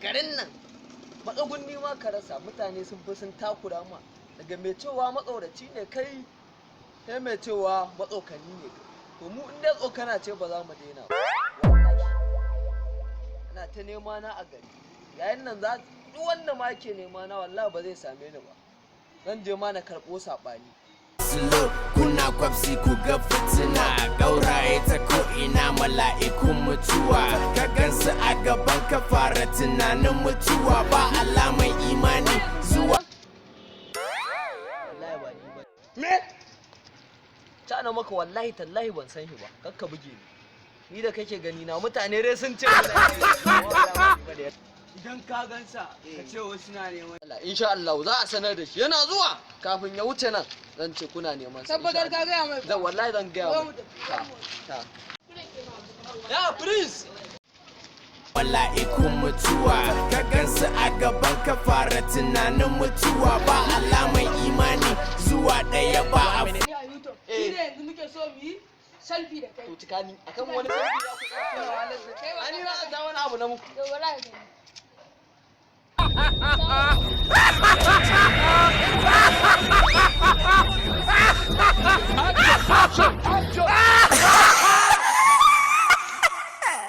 Garin nan matsugunni ma ka rasa, mutane sun fi sun takura ma. Daga mai cewa matsoraci ne kai, sai mai cewa matsokani ne kai. To mu in dai tsokana ce, ba za mu daina ba wallahi. Ana ta nema na a gari yayin nan, za duk wanda ma ke nema na, wallahi ba zai same ni ba. Zan je ma na karɓo saɓani. Slow kuna kwafsi, ku ga fitina, gauraye ta ko'ina, mala'ikun mutuwa. Ka gansu a gaban ka, fara tunanin mutuwa, ba alamar imani zuwa. Wallahi ba ni ba. Me ta na maka? Wallahi tallahi ban san shi ba. Kakka buge ni. Ni da kake gani na, mutane dai sun ce muna yi, amma wallahi ba ni ba da. Idan ka gansa, ka ce wasu na neman. Allah, insha Allah za a sanar da shi. Yana zuwa, kafin ya wuce nan zan ce kuna neman sa. Tabbatar Insha ka gaya mai. Allah. Zan, wallahi zan gaya Zo mai. mu tafi. Ta ta ya prince. Mala'ikun mutuwa, ka gansu a gaban ka, fara tunanin mutuwa, ba alamar imani zuwa ɗaya ba a Ni a YouTube. Shi ne yanzu muke so mu yi selfie da kai. To cika ni akan wani selfie za ku tsaya wahalar da Kai ba. Ani na za wani abu na muku. To, bara ka gani.